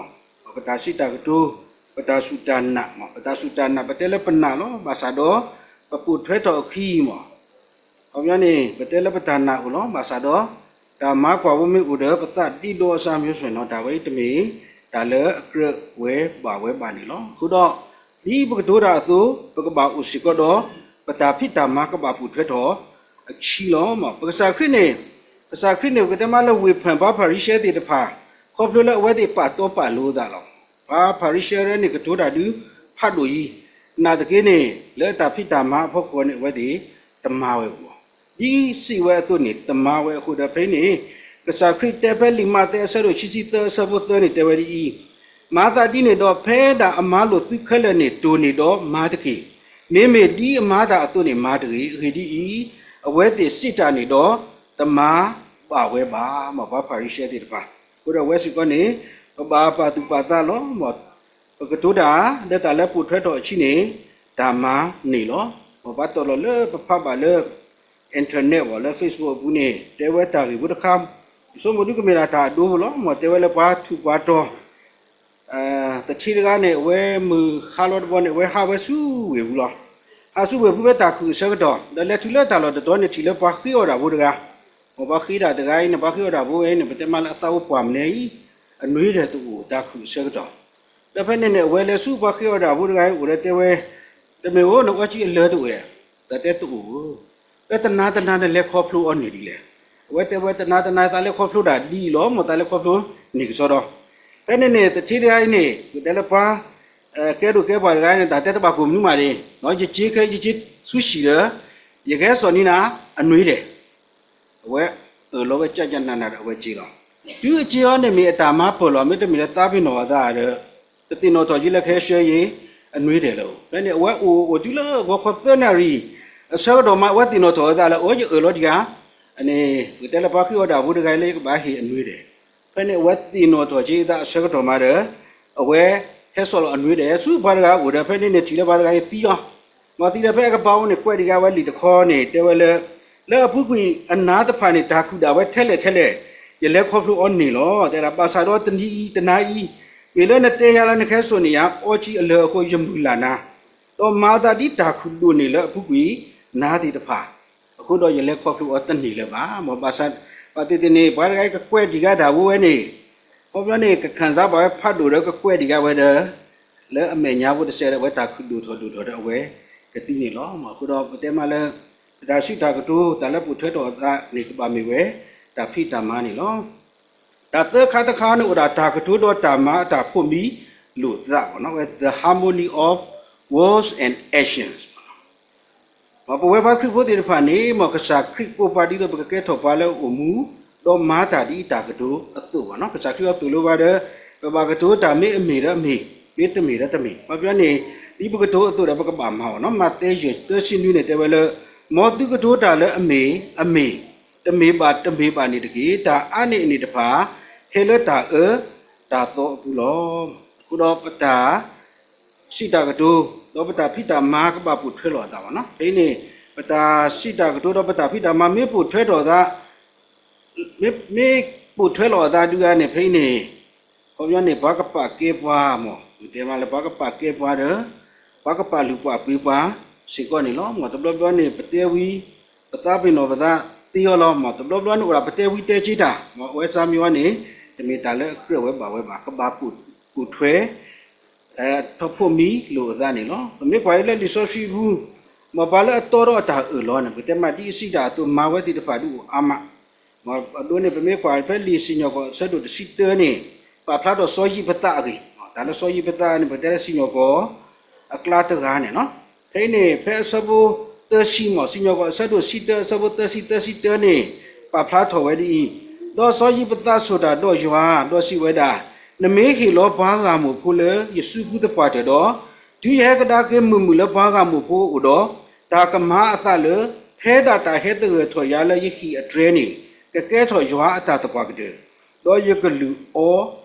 ပတၢ်စံးတၢ်ကတိၤ ပတၢ်စူၢ်တၢ်နာ်မး, ပတၢ်စူၢ်တၢ်နာ် ပတဲလၢပနာ်လီၤ. ဘၣ်ဆၣ်ဒီး ပပိာ်ထွဲထီၣ်အခံမး, ခီပညီန့ၣ် ပတဲလၢပတၢ်နာ်အိၣ်လီၤ. ဘၣ်ဆၣ်ဒီး တၢ်မၤကွၢ်ဝဲမ့ၢ်အိၣ်ဒီး ပသးဒ့ဒီအစၢ် မျိုးဆက် နီၤ, တၢ်ဝဲအံၤတမ့ၢ်တၢ်လၢအကြၢးဝဲဘၣ်ဝဲဘၣ်န့ၣ်လီၤ. အဃိဒီး ဒ်ပကတိၤတၢ်အသိး ပကဘၣ်အိၣ်စ့ၢ်ကီးဒီး ပတၢ်ဖံးတၢ်မၤကဘၣ်ပိာ်ထွဲထီၣ်အခံလီၤ. ပကစၢ်ခရံာ်န့ၣ်, ကစၢ်ခရံာ်န့ၣ် ပကတဲမးလၢဝ့ၢ်ဖၣ် ပှၤဖၤရံၤၡဲသ့ၣ်တဖၣ် ခီဖျိလၢအဝဲသ့ၣ်ပာ်တီပာ်လိၤအသးလီၤ. ပှၤဖၤရံၤၡဲရဲန့ၣ် ကတိၤတၢ်ဒုးဖးဒိၣ်အံၤ, နာ်သက့န့ၣ် လၢအတၢ်ဖံးတၢ်မၤအဖီခိၣ်န့ၣ် အဝဲသ့ၣ်တမၤဝဲဘၣ်. ဒ်စံးဝဲအသိးန့ၣ် တမၤဝဲအဃိဒီး ဖဲအံၤန့ၣ် ကစၢ်ခရံာ်တဲဖဲလံာ်မးသဲအဆၢဒိၣ်ခံဆံသၢအဆၢဖိသၢန့ၣ် တဲဝဲဒ်အံၤ, မၤသးဒ်န့ၣ်ဒီး ဖဲဒၣ်အမၤလိာ်သုခဲလၢာ်န့ၣ် တိၢ်န့ၢ်ဒီးမၤတက့ၢ်. မ့မ့ၢ်ဒ်အမၤတၢ်အသိးန့ၣ် မၤတဂ့ၤ. အဂ့ၢ်ဒ်အံၤ, အဝဲသ့ၣ်စံးတၢ်န့ၣ်ဒီး တမၤဘၣ်ဝဲဘၣ်, မ့ၢ်ပှၤဖၤရံၤၡဲသ့ၣ်တဖၣ်. အဃိဒီးအဝဲစ့ၢ်ကီးန့ၣ် ပဘၣ်ပာ်သူၣ်ပာ်သးလီၤ. ပကတိၤတၢ် လၢတၢ်လၢပိာ်ထွဲထီၣ်အခံန့ၣ် တၢ်မၤန့ၣ်လီၤ. ပဘၣ်တီၢ်လီၤလၢပဖးဘၣ်လၢ internet ဘၣ် လၢ Facebook အပူၤန့ၣ် တဲဝဲတၢ်ဂ့ၢ်ဖိတခါ, ယဆိကမိၣ်ဒုးကမ့ၢ်ဒၣ်တၢ်အဒိလီၤ. မ့ၢ်တဲဝဲလၢပှၤထူးပှၤတီၤ တထံတဂၤန့ၣ် အဝဲမုၢ်ဟါလီၤတဘျီန့ၣ် အဝဲဟးဝဲဆူဝ့ၢ်ပူၤလီၤ. ဟးဆူဝ့ၢ်ပူၤဖဲတၢ်ခုၣ်အဆၢကတီၢ် ဒီးလဲၤတုၤလၢတၢ်လီၢ်တတီၤန့ၣ် ထံၣ်လၢပှၤဃ့အီၣ်တၢ်ဖိတဂၤ, မ့ၢ်ပှၤဃ့တၢ်တဂၤအံၤန့ၣ် ပှၤဃ့အီၣ်တၢ်ဖိဝဲအံၤန့ၣ် ပတဲမးလၢအသးအိၣ်ပှၢ်မနုၤအံၤ အနွံဒဲးတအိၣ် တၢ်ခုၣ်အဆၢကတီၢ်. ဒီးဖဲန့ၣ်န့ၣ် အဝဲလဲၤဆူပှၤဃ့အီၣ်တၢ်ဖိတဂၤအံၤအိၣ်ဒီးတဲဝဲ, တမ့ၢ်ဧိၤ နအီကံအလၢတအိၣ်ဧါ. တၢ်တဲတအိၣ်ဧိၤ, ဒီးတနၤတနၤနလဲၤခီဖျိအီၤန့ၢ်ဒ်လဲၣ်. အဝဲတဲဝဲတနၤတနၤ သးလဲၤခီဖျိတၢ်ဒ်အံၤလီၤ, မ့ၢ်သးလဲၤခီဖျိန့ၢ်ကစီဒီ. ဖဲန့ၣ်န့ၣ် တထံတဂၤအံၤန့ၣ် ပတဲလၢပှၤ ကဲဒိၣ်ကဲပှၢ်တဂၤန့ၣ် တၢ်တဲတဘၣ်ကိၢ်မနုၤမးန့ၣ်, ယက့ၤခဲ ယက့ၤဆူဟံၣ်ဒီး ယကဟဲစိာ်န့ၢ်နၤအနွံဒဲး. အဝဲအၢၣ်လီၤဝဲကၠၢ်ကၠၢ်နးနးဒီးအဝဲက့ၤလီၤ. တုၤအက့ၤအီၤန့ၣ်မ့ၢ်အတၢ်မၤပၢၢ်လီၤ, မ့တမ့ၢ်လၢသးပ့ၤနီၣ်အသးဒီး တသ့ၣ်နီၣ်ထီၣ်က့ၤလၢကဟဲဆှၢယ့ၣ်အနွံဒဲးလၢၤ. ဖဲန့ၣ် အဝဲအိၣ်အိၣ်တုၤလၢဂီၤခီသၢနၣ်ရံၣ် အဆၢကတီၢ်မး အဝဲသ့ၣ်နီၣ်ထီၣ်အသးလၢ အိၣ်ယအၢၣ်လီၤဒံးဧါ, န့ၣ် ပတဲလၢပှၤဃ့အီၣ်တၢ်ဖိတဂၤအံၤလၢယကဘၣ်ဟ့ၣ်အနွံဒဲး. ဖဲန့ၣ် အဝဲသ့ၣ်နီၣ်ထီၣ်က့ၤအသးအဆၢကတီၢ်မးဒီး အဝဲဟဲစိာ်လီၤအနွံဒဲးဆူပှၤတဂၤအအိၣ်ဒီး ဖဲန့ၣ်န့ၣ်ထံၣ်လၢပှၤတဂၤအံၤသံလီၤ. မ့ၢ်သံဒီး ဖဲအကဘၣ်အိၣ်န့ၣ်ကွဲးဒံးဂၤဝဲလံာ်တခီန့ၣ် တဲဝဲလၢ လၢအပူၤကွံာ်အနၤတဖၣ်န့ၣ် တၢ်ခုၣ်ဒၣ်ဝဲထဲလဲၣ်ထဲလဲၣ်, ယလဲၤခီဖျိအီၤန့ၢ်လီၤ. တဲဒၣ် ဘၣ်ဆၣ်ဒီးတနံၤအံၤ တနၤအံၤ မ့ၢ်လၢနတဲယၤလၢနကဟဲစိာ်န့ၢ်ယၤအီကံအလၢၤအဃိ ယမုၢ်လၢ်နၤ, ဒီးမၤသးဒ်တၢ်ခုၣ်ဒိၣ်န့ၢ်လၢအပူၤကွံာ်နၤသ့ၣ်တဖၣ် အဃိဒီးယလဲၤခီဖျိအီၤတန့ၢ်လၢၤဘၣ်. မ့ၢ်ဘၣ်ဆၣ် ဘၣ်သ့ၣ်သ့ၣ်န့ၣ် ပှၤတဂၤအံၤကကွဲးဒံးဂၤတၢ်ဝဲဝဲန့ၣ်, ခီပညီန့ၣ် ကခံစားဘၣ်ဝဲဖးဒိၣ်ဒီးကကွဲးဒံးဂၤဝဲဒီး လၢအမဲာ်ညါဖိတစဲးဒီး အဝဲတၢ်ခုၣ်ဒိၣ်ထီၣ်ဒိၣ်ထီၣ်ဒီးအဝဲကသံန့ၣ်လီၤ. အဃိဒီးပတဲမးလၢ ပတၢ်စံးတၢ်ကတိၤ တၢ်လၢပိာ်ထွဲထီၣ်အသးန့ၣ် ကဘၣ်မ့ၢ်ဝဲ တၢ်ဖံးတၢ်မၤန့ၣ်လီၤ. တၢ်သၢခါတခါန့ၣ်အိၣ်ဒၣ် တၢ်ကတိၤဒီးတၢ်မၤအတၢ်ဖှိၣ်မံလိာ်သးဘၣ်နီၤ, ဝဲ the harmony of words and actions မ့ၢ်ပဝဲပှၤခရံာ်ဖိသ့ၣ်တဖၣ်န့ၣ် မ့ၢ်ကစၢ်ခရံာ်ကိးပှၤဒ်သိးပကကဲထီၣ်ပှၤလၢအအိၣ်မူ ဒီးမၤတၢ်ဒ်အတၢ်ကတိၤအသိးဘၣ်နီၤ. ကစၢ်ခရံာ်အသိၣ်လိပှၤဒီး ပဘၣ်ကတိၤတၢ်မ့ၢ်အမ့ၢ်ဒီးအမ့ၢ်, မ့ၢ်တမ့ၢ်ဒီးတမ့ၢ်. ခီပညီန့ၣ် ဒ်ပကတိၤအသိးဒီးပကဘၣ်မၤအီၤနီၤ. မးသဲယဲၢ်သၢဆံနွံန့ၣ် တဲဝဲလၢ မ်သုကတိၤတၢ်လၢအမ့ၢ်အမ့ၢ်, တမ့ၢ်ဘၣ်တမ့ၢ်ဘၣ်န့ၣ်တက့ၢ်. တၢ်အါန့ၢ်အန့ၣ်တဖၣ် ဟဲလၢတၢ်အၢတၢ်သီအပူၤလီၤ. အဃိဒီးပတၢ် စံးတၢ်ကတိၤ ဒီးပတၢ်ဖံးတၢ်မၤကဘၣ်ပိာ်ထွဲလီၤအသးဘၣ်နီၤ. ဖဲအံၤန့ၣ် ပတၢ်စံးတၢ်ကတိၤဒီးပတၢ်ဖံးတၢ်မၤမ့ၢ်ပိာ်ထွဲထီၣ်အသး, မ့ၢ်, မ့ၢ်ပိာ်ထွဲလီၤအသးဒုးဂၤန့ၣ် ဖဲအံၤန့ၣ် ခီပညီန့ၣ် ပှၤကပာ်ကဲပှၤမ့ၢ်, ပတဲမးလၢပှၤကပာ်ကဲပှၤဒီး ပှၤကပာ်လုၢ်ပာ်ပှ့ၤပှၤစ့ၢ်ကီးန့ၣ်လီၤ. မ့ၢ်တဘျီဘျီန့ၣ် ပတဲဝံၤ ပသးပ့ၤနီၣ်ပသးသ့အီၤလီၤ. မ့ၢ်တဘျီဘျီန့ၣ်အိၣ်ဒၣ်ပတဲဝံၤတဲက့ၤတၢ်, မ့ၢ်အဝဲစၢ်မံဝဲန့ၣ် တမ့ၢ်တၢ်လၢအကြၢးဝဲဘၣ်ဝဲဘၣ်, ကဘၣ်ပိာ်ထွဲ ထီၣ်ဖှိၣ်မံလိာ်အသးန့ၣ်လီၤ. ပမ့ၢ်ကွၢ်အံၤလၢလံာ်စီဆှံပူၤ, မ့ၢ်ပှၤလၢအတီဒီးအတၢ်အၢၣ်လီၤန့ၣ် ပတဲမးဒ်အစံးတၢ်အသိးမၤဝဲသ့ၣ်တဖၣ်ဒုးအိၣ်အါမး. မ့ၢ်အဒိန့ၣ် ပမ့ၢ်ကွၢ်ဖဲလံာ်စံၣ်ညီၣ်ကွီၢ်အဆၢဒိၣ်တဆံတၢန့ၣ် ပာ်ဖျါထီၣ်စီၤယံးဖသးအဂ့ၢ်, တၢ်လၢစီၤယံးဖသးန့ၣ် ပတဲလၢစံၣ်ညီၣ်ကွီၢ်အကျါတဂၤန့ၣ်လီၤ. ဖဲအံၤန့ၣ် ဖဲအဆၢဖိသၢဆံမ့ၢ် စံၣ်ညီၣ်ကွီၢ်အဆၢဒိၣ်တဆံတၢ အဆၢဖိသၢဆံသၢဆံတၢန့ၣ် ပာ်ဖျါထီၣ်ဝဲဒ်အံၤ, ဒီးစီၤယံးဖသးဆိၣ်တၢ်ဒီးယွၤ ဒီးစံးဝဲဒၣ်, နမ့ၢ်ဟ့ၣ်လီၤပှၤဂၤမိၢ်ဖိလၢယစုဖုသပှၢ်တၢၢ်ဒီး, တုၤယဟဲကဒါက့ၤမုာ်မုာ်လၢပှၤဂၤမိၢ်ဖိအအိၣ်ဒီး, တၢ်ကမၤအသးလၢ ဖဲဒၣ်တၢ်ဟဲသဂၢၢ်ထီၣ်ယၤလၢယဟံၣ်အတြဲၤန့ၣ် ကကဲထီၣ်ယွၤအတၢ်သပှၢ်ကတၢၢ်, ဒီးယကလုၢ်အီၤ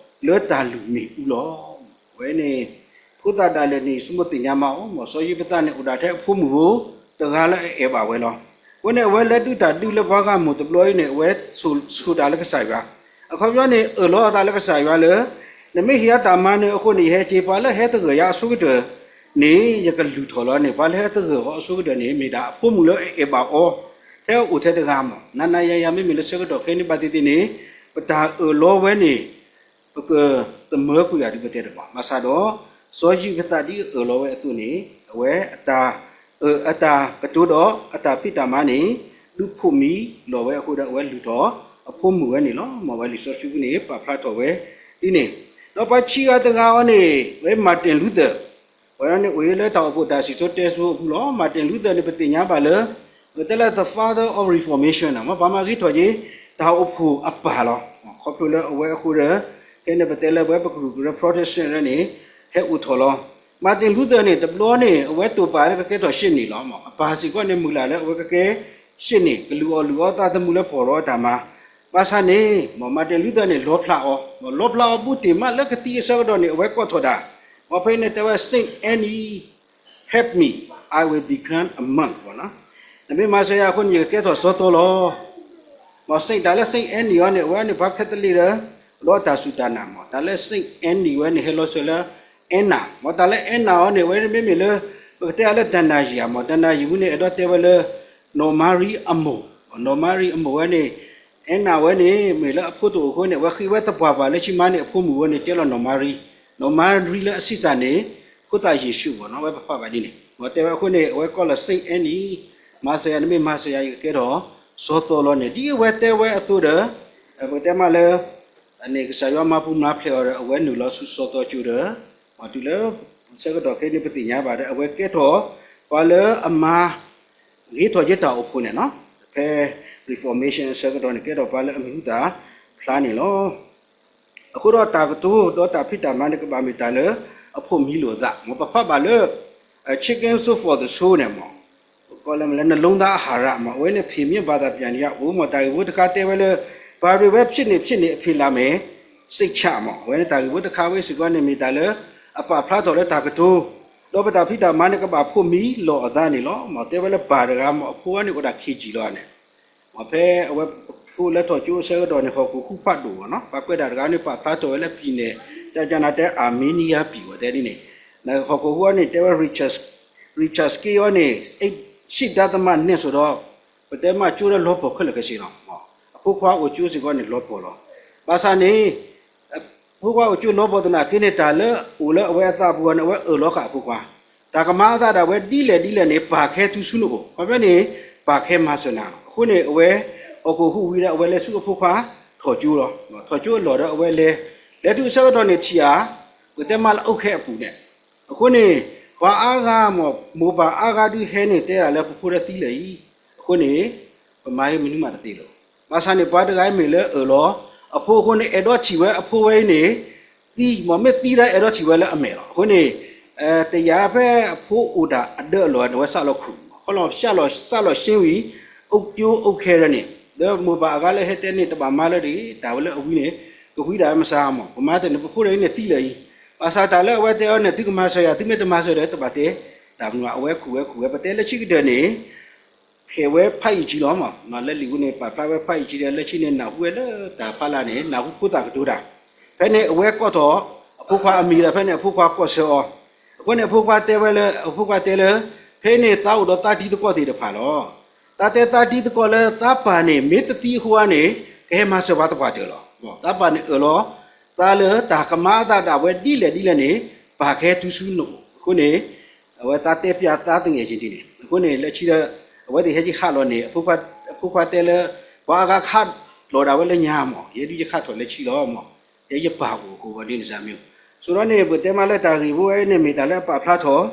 လၢတၢ်လုၢ်မ့ၣ်အူလီၤ. အဝဲန့ၣ် ဖိသၣ်ဒၣ်လဲာ်န့ၣ် ဆိကမိၣ်သ့ၣ်ညါမးအီၤ, မ့ၢ်စီၤယံးဖသးန့ၣ် အိၣ်ဒၣ်ထဲအဖိမုၣ်ဖိ တဂၤလၢအအဲၣ်ဘၣ်ဝဲလီၤ. အဃိန့ၣ် အဝဲလဲၤဒုးတၢ်ဒုးလၢပှၤဂၤမိၢ်တဘျီအံၤန့ၣ် အဝဲဆိၣ်တၢ်လၢကစၢ်ယွၤ, အခီပညီန့ၣ် အၢၣ်လီၤအသးလၢကစၢ်ယွၤလၢ နမ့ၢ်ဟ့ၣ်ယၤတၢ်မၤနၢၤအဃိန့ၣ် ယဟဲက့ၤ ပှၤလၢဟဲသဂၢၢ်ယၤအဆိကတၢၢ်န့ၣ် ယကလုၢ်ထီၣ်လီၤန့ၣ် ပှၤလၢဟဲသဂၢၢ်အီၤအဆိကတၢၢ်န့ၣ် မ့ၢ်ဒၣ်အဖိမုၣ်လၢအအဲၣ်ဘၣ်အီၤ ထဲအအိၣ်ထဲတဂၤမး. နၤနၤယၤယၤ မ့မ့ၢ်လၢဆၢကတီၢ်ခဲအံၤန့ၣ် ဘၣ်သ့ၣ်သ့ၣ်န့ၣ် ပတၢ်အၢၣ်လီၤဝဲန့ၣ် ပကသမၢကွံာ်ယၤဒ်ပတဲတဘၣ်. ဘၣ်ဆၣ်ဒီး စီၤယံးကသးဒ်အအၢၣ်လီၤဝဲအသိးန့ၣ် အဝဲအတၢ် အတၢ်ကတိၤဒီးအတၢ်ဖံးတၢ်မၤန့ၣ် ဒုးဖှိၣ်မံလီၤဝဲအဃိဒီး အဝဲလုၢ်ထီၣ်အဖိမုၣ်ဝဲန့ၣ်လီၤ. မ်အဝဲလံာ်စီဆှံပူၤန့ၣ် ပာ်ဖျါထီၣ်ဝဲ ဒ်န့ၣ်, ဒီးပှၤခံဂၤတဂၤအံၤန့ၣ် ဝဲ Martin Luther, ဝဲန့ၣ်အိၣ်လၢတၢ်အိၣ်ဖှိၣ်တၢ်စံၣ်စိၤတဲစိၤအပူၤလီၤ. Martin Luther န့ၣ် ပသ့ၣ်ညါဘၣ်လၢ ပတဲလၢ the father of reformation မ့ၢ်ပှၤမၤဂ့ၤထီၣ်က့ၤ တၢ်အိၣ်ဖှိၣ်အပၢ်လီၤ. ခီဖျိလၢအဝဲအဃိဒီး ခဲန့ၣ်ပတဲလၢပဝဲပကရူၢ်ကရၢ Protestant န့ၣ် ဟဲအိၣ်ထီၣ်လီၤ. Martin Luther န့ၣ် တဘျီန့ၣ် အဝဲတိာ်ပာ်လၢကကဲထီၣ်ရှ့နေလီၤ. အပၢ်စ့ၢ်ကီးန့ၣ် မုၢ်လၢ်လၢအဝဲကကဲရှ့နေ ကလုၢ်အီၣ်လုၢ်အီသးသမူလၢပှဲၤဒီးအတၢ်မၤ. ဘၣ်ဆၣ်န့ၣ် Martin Luther န့ၣ် လီဖျးအီၤ, လီဖျးအီၤဘူးတ့ၢ်မးလၢကသံအဆၢကတီၢ်န့ၣ် အဝဲကိးထီၣ်ဒၣ်, မ်ဖဲန့ၣ်တဲဝဲ Saint Anne help me, I will become a monk နမ့ၢ်မၤစၢၤယၤအဃိန့ၣ် ယကကဲထီၣ်စီၤသီလီၤ. မ် Saint တၢ်လၢ Saint Anne အံၤန့ၣ် အဝဲန့ၣ်ပှၤ Catholic ဒီး ဒီးတၢ်စူၢ်တၢ်နာ်မး. တၢ်လၢ Saint Anne အံၤဝဲန့ၣ် ဟဲလီၤစၢၤလၢ Anna မး. တၢ်လၢ Anna အံၤန့ၣ် အဝဲမ့မ့ၢ်လၢ ပကတဲအီၤလၢတနၤယံၤဧါမး, တနၤယံၤဝဲန့ၣ် အဲၣ်ဒိးတဲဝဲလၢ နီၢ်မၤရံအမိၢ်, နီၢ်မၤရံအမိၢ်ဝဲန့ၣ် Anna ဝဲန့ၣ် မ့ၢ်လၢအဖိတအိၣ်အဃိန့ၣ် အဝဲဃ့ဝဲသပှၢ်ပှၢ်လၢခံမါန့ၣ် အဖိမုၣ်ဝဲန့ၣ် တဲလီၤနီၢ်မၤရံ, နီၢ်မၤရံလၢအဆံးစၢ်န့ၣ် ဖိသၣ်ယ့ၣ်ၡူးမးနီၤ, အဝဲပဖးဘၣ်ဒ်န့ၣ်. မ့ၢ်တဲဝဲအဃိန့ၣ် အဝဲကိးလီၤ Saint Anne အံၤ, မၤစၢၤယၤ နမ့ၢ်မၤစၢၤယၤ ယကကဲထီၣ်စီၤသီလီၤန့ၣ် ဒ်အဝဲတဲဝဲအသိးဒီး ပကတဲမးလၢ န့ၣ်ကစၢ်ယွၤမၤပူၤမၤဖျဲးအီၤဒီး အဝဲနုာ်လီၤဆူစီၤသီကၠိဒီး တုၤလၢဆၢကတီၢ်ခဲအံၤန့ၣ် ပသ့ၣ်ညါဘၣ်ဒီး အဝဲကဲထီၣ်ပှၤလၢအမၤ ဂ့ၤထီၣ်က့ၤတၢ်အိၣ်ဖှိၣ်န့ၣ်နီၤ, ဖဲ Reformation အဆၢကတီၢ်န့ၣ် ကဲထီၣ်ပှၤလၢအမံၤဟူသၣ်ဖျါန့ၣ်လီၤ. အဃိဒီးတၢ်ကတိၤဒီးတၢ်ဖံးတၢ်မၤန့ၣ် ကဘၣ်မ့ၢ်တၢ်လၢအဖှိၣ်မံလိာ်အသး, မ်ပဖးဘၣ်လၢ Chicken Soup for the Soul န့ၣ်မး, ကီးလၢမနုၤလဲၣ် နှလုံးသားအာဟာရမး, အဝဲန့ၣ် ဖ့ၣ်မ့ၢ်ဘၣ်သးပျၢ်န့ၣ် ယအိၣ်မး တၢ်ဂ့ၢ်ဖိတခါတဲဝဲလၢ ဘာတွေပဲဖြစ်နေဖြစ်နေ အဖေလာမယ်စိတ်ချမး, အဝဲန့ၣ်တၢ်ဂ့ၢ်ဖိတခါဝဲစ့ၢ်ကီးန့ၣ် မ့ၢ်တၢ်လၢအပာ်ဖျါထီၣ်လၢတၢ်ကတိၤ ဒီးပတၢ်ဖံးတၢ်မၤန့ၣ် ကဘၣ်ဖှိၣ်မံလိာ်အသးန့ၣ်လီၤ. မ့ၢ်တဲဝဲလၢပၢ်တဂၤမး အဖိဝဲန့ၣ်အိၣ်ဒၣ်ခံကၠံၣ်လီၤန့ၣ် မ့ၢ်ဖဲအဝဲဖိလၢထီၣ်ကၠိအဆၢကတီၢ်န့ၣ် ဟီၣ်ခိၣ်ဟူးဖးဒိၣ်မးနီၤ, ပှၤကွဲးတၢ်တဂၤန့ၣ် ပာ်ဖျါထီၣ်ဝဲလၢ ပြည်နယ် တၢ်ကနၣ်တဲ Armenia ပြည် ဝဲတဲဒ်န့ၣ်, ဟီၣ်ခိၣ်ဟူးအီၤန့ၣ် တဲဝဲ Richard Scale အီၤန့ၣ် ရှိတတ်သမျှ နံၣ်စိၤဒီး ပတဲမးကၠိလၢလီၤပှီၢ်ခဲလၢာ်ခဲဆ့လီၤ. အဖိခွါအိၣ်ကၠိစ့ၢ်ကီးန့ၣ်လီၤပှီၢ်လီၤ. ဘၣ်ဆၣ်န့ၣ် အဖိခွါအိၣ်ကၠိလီၤပှီၢ်သနာ်က့န့ၣ် တၢ်လၢအိၣ်လၢအဝဲအသးပူၤအီၤန့ၣ် အဝဲအၢၣ်လီၤဃာ်အဖိခွါ, တၢ်ကမၤအသးဒၣ်ဝဲဒ်လဲၣ်ဒ်လဲၣ်န့ၣ် ပာ်ခဲတုၤဆူနအိၣ်, ခီဖျိန့ၣ် ပာ်ခဲမၤစၢၤနၤလီၤ. အဃိန့ၣ် အဝဲဟီၣ်ခိၣ်ဟူးဝံၤဒီး အဝဲလဲၤဆူအဖိခွါထီၣ်ကၠိလီၤ. ထီၣ်ကၠိအလီၢ်ဒီး အဝဲလဲၤ လဲၤတုၤအဆၢကတီၢ်န့ၣ်ထံၣ်ဧါ, ပတဲမးလၢအုတ်ခဲအပူၤန့ၣ်, အဃိန့ၣ် ပှၤအါဂၤမး မိၢ်ပၢ်အါဂၤဒုးဟဲန့ၣ် တဲဒၣ်လၢပဖိဒီးသံလၢာ်အံၤ, အဃိန့ၣ် ပမၤဟ့ၣ်မနုၤမးတသ့လၢၤ. ဘၣ်ဆၣ်န့ၣ် ပှၤတဂၤအံၤမ့ၢ်လၢအၢၣ်လီၤအဖိအဃိန့ၣ် အဲၣ်ဒိးထံၣ်ဝဲအဖိဝဲအံၤန့ၣ် သံ, မ့ၢ်သံဒီးအဲၣ်ဒိးထံၣ်ဝဲလၢအမဲာ်လီၤ. အဃိန့ၣ် တယာ်ဖဲအဖိအိၣ်တၢ်အဒၢးအလီၢ်န့ၣ် အဝဲစးလီၤခူၣ်, ခီလီၤစးလီၤစ့ဝံၤ အုတ်ကၠိအုတ်ခဲဒီးန့ၣ် ဒီးမိၢ်ပၢ်အါဂၤလၢဟဲတဲန့ၣ် တဘၣ်မၤလၢၤတဂ့ၤ, တၢ်ဝဲလၢအဝံၤန့ၣ် ကဝံဒၣ်မဆါမး, ပမၤတၢ်န့ၣ် ပဖိဒီးအံၤန့ၣ်သံလၢာ်အံၤ, ဘၣ်ဆၣ်တၢ်လၢအဝဲတဲအီၤန့ၣ် သုကမၤစၢၤယၤ သုမ့ၢ်တမၤစၢၤဒီး တဘၣ်တဲတၢ်မနုၤ, အဝဲခူၣ်ဝဲခူၣ်ဝဲ ပတဲလၢခံကတၢၢ်န့ၣ် ဖဲးဝဲဖးအံၣ်ကံလီၤမး, လၢလံာ်ပူၤန့ၣ် ပာ်ဖျါဝဲဖးအံၣ်ကံဒီး လၢခံန့ၣ် နၢ်ဟူဝဲလၢတၢ်ဖးလၢ်န့ၣ် နၢ်ဟူဖိသၣ်ကတိၤတၢ်, ဖဲန့ၣ်အဝဲကိးထီၣ်အဖိခွါအမံၤဒီး ဖဲန့ၣ်အဖိခွါကိးဆၢအီၤ, အဃိန့ၣ် အဖိခွါတဲဝဲလၢ အဖိခွါတဲလၢ ဖဲန့ၣ်သးအိၣ်ဒီးသးတံၤသကိးသ့ၣ်တဖၣ်လီၤ. သးတဲသးတံၤသကိးလၢသးပၢ်န့ၣ် မ့ၢ်တသံအဃိန့ၣ် ကဟဲမၤစၢၤပှၤသပှၢ်တၢၢ်လီၤ. သးပၢ်န့ၣ်အၢၣ်လီၤသးလၢတၢ်ကမၤအသးဒၣ်ဝဲဒ်လဲၣ်ဒ်လဲၣ်န့ၣ် ပာ်ခဲတုၤဆူနအိၣ်, အဃိန့ၣ် အဝဲသးတဲပၠးသးသငဲၢ်က့ၤဒ်န့ၣ်, အဃိန့ၣ် လၢခံဒီး အဝဲသ့ၣ်ဟဲက့ၤဟးလီၤန့ၣ် အဖိခွါတဲလၢ ပှၤအါဂၤကဟးလီၤဒၣ်ဝဲလၢညါမး, ယဲဒုးယခးထီၣ်လၢခံလီၤမး, ယဲယပၢ်အိၣ်အဃိ ဒ်န့ၣ်စၢ်မ့ၢ်, ဆိဒီးန့ၣ် ပတဲမးလၢတၢ်ဂ့ၢ်ဖိဝဲန့ၣ် မ့ၢ်တၢ်လၢအပာ်ဖျါထီၣ်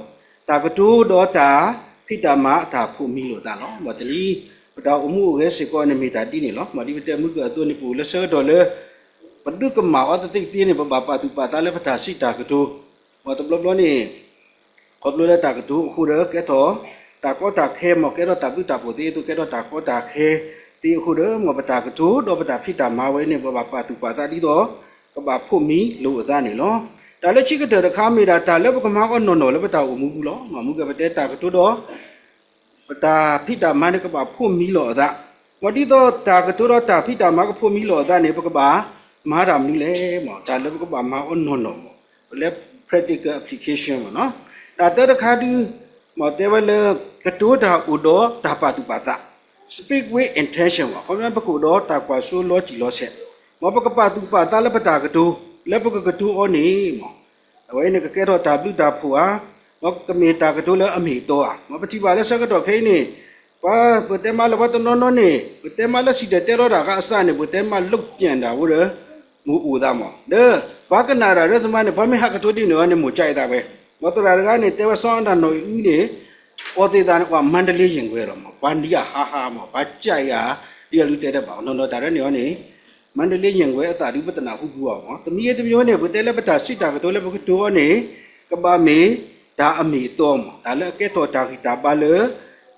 တၢ်ကတိၤဒီးတၢ်ဖံးတၢ်မၤအတၢ်ဖှိၣ်မံလိာ်သးလီၤ. မ်တနံၤ ပတၢ်အိၣ်မူအိၣ်ဂဲၤစ့ၢ်ကီးန့ၣ် မ့ၢ်တၢ်ဒ်န့ၣ်လီၤ. မ်ဒ်ပတဲမုၢ်ကၢၢ်အသိးန့ၣ် ပအိၣ်လၢဆၢကတီၢ်လၢ ပဒုးကမၣ်အီၤတသ့သ့န့ၣ် ပဘၣ်ပာ်သူၣ်ပာ်သးလၢပတၢ်စံးတၢ်ကတိၤ, မ်တဘျီဘျီန့ၣ် ခီဖျိလၢတၢ်ကတိၤအဃိဒီး ကဲထီၣ်တၢ်ကီတၢ်ခဲမး, ကဲထီၣ်တၢ်ဘျုးတၢ်ဖှိၣ်သ့အသိး ကဲထီၣ်တၢ်ကီတၢ်ခဲသ့အဃိဒီး မ်ပတၢ်ကတိၤဒီးပတၢ်ဖံးတၢ်မၤဝဲန့ၣ် ပဘၣ်ပာ်သူၣ်ပာ်သးဒ်သိး ကဘၣ်ဖှိၣ်မံလိာ်အသးန့ၣ်လီၤ. တၢ်လၢခံကတၢၢ်တခါ မ့ၢ်ဒၣ်တၢ်လၢပကမၤအီၤနီၢ်နီၢ်လၢပတၢ်အိၣ်မူပူၤလီၤ. မ်မုၢ်ကၢၢ်ပတဲတၢ်ကတိၤဒီး ပတၢ်ဖံးတၢ်မၤန့ၣ် ကဘၣ်ဖှိၣ်မံလိာ်အသး, မ်ဒ်သိးတၢ်ကတိၤဒီးတၢ်ဖံးတၢ်မၤကဖှိၣ်မံလိာ်အသးန့ၣ် ပကဘၣ် မၤတၢ်မနုၤလဲၣ်မး, တၢ်လၢပကဘၣ်မၤအီၤနီၢ်နီၢ်မး, ပလဲၤ practical application မးနီၤ. တၢ်တၢတခါဒု မးတဲဝဲလၢ ကတိၤတၢ်အိၣ်ဒီးတၢ်ပာ်သူၣ်ပာ်သး, speak with intention မး, ခီဖျိပကအိၣ်ဒီးတၢ်ကွၢ်စိလီၤတံၢ်လီၤဆဲး, မးပကပာ်သူၣ်ပာ်သးလၢပတၢ်ကတိၤ လၢပကကတိၤအီၤန့ၣ်မး အဝဲအံၤန့ၣ်ကကဲထီၣ်တၢ်ဘျုးတၢ်ဖှိၣ်ဧါ, မးကမ့ၢ်တၢ်ကတိၤလၢအမ့ၢ်အတီဧါ, မးပထံၣ်ဘၣ်လၢဆၢကတီၢ်ခဲအံၤန့ၣ် ပှၤ ပတဲမးလၢပှၤတနီၤနီၤန့ၣ် ပတဲမးလၢစံၣ်တဲၤတဲလီၤတၢ်အသးန့ၣ် ပတဲမး လုပ်ကြံ တၢ်ဝဲဒီး မိၢ်အိၣ်သးမး, ဒီး ပှၤကနၣ်တၢ်ဒ်သိးမးန့ၣ် ပှၤမ့ၢ်ဟးကတိၤဒ်န့ၣ်အီၤန့ၣ် မိၢ်ကၠဲးအသးဝဲ, မးသရၣ်တဂၤန့ၣ် တဲဝဲစီၤအၤနၤနီၢ်အံၤအုန့ၣ် အီၤသ့ၣ်သးန့ၣ် ကွၢ် မန္တလေးရင်ခွင် လီၤမး, ပှၤနံၤအဟါဟါမး, ပှၤကၠဲးအံၤ ဒ်အလုၢ်တဲတဘၣ် နီၢ်နီၢ်တၢ်ဒ်န့ၣ်အီၤန့ၣ် မန္တလေးရင်ခွင် အသးဒုပတနၢ်ဟူဘၣ်အီၤမး, တမံၤတမံၤန့ၣ် ပတဲလၢပတၢ်စံးတၢ်ကတိၤလၢပကတိၤအီၤန့ၣ် ကဘၣ်မ့ၢ်တၢ်အမ့ၢ်အတီမး, တၢ်လၢအကဲထီၣ်တၢ်ဂံၢ်တၢ်ဘါလၢ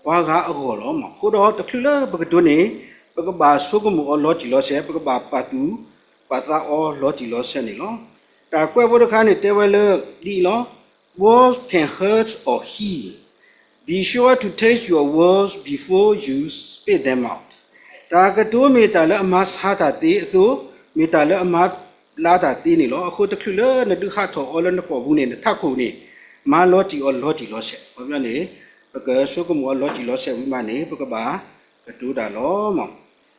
ပှၤဂၤအဂီၢ်လီၤမး. အဃိဒီးတချုးလၢပကတိၤန့ၣ် ပကဘၣ်ဆိကမိၣ်အီၤလီၤတံၢ်လီၤဆဲး, ပကဘၣ်ပာ်သူၣ်ပာ်သးအီၤလီၤတံၢ်လီၤဆဲးန့ၣ်လီၤ. တၢ်ကွဲးဖိတခါန့ၣ် တဲဝဲလၢဒ်အံၤလီၤ. Words can hurt or heal. Be sure to taste your words before you spit them out. တၢ်ကတိၤမ့ၢ်တၢ်လၢအမၤဆါတၢ်သ့အသိး မ့ၢ်တၢ်လၢအမၤဘျါတၢ်သ့န့ၣ်လီၤ. အဃိတချုးလၢနဒုးဟးထီၣ်အီၤလၢနကိာ်ပူၤန့ၣ် နထးခိၣ်န့ၣ် မၤလီၤတံၢ်အီၤလီၤတံၢ်လီၤဆဲး, ခီဖျိန့ၣ် ပကဆိကမိၣ်အီၤလီၤတံၢ်လီၤဆဲးဝံၤမးန့ၣ် ပကဘၣ်ကတိၤတၢ်လီၤမး.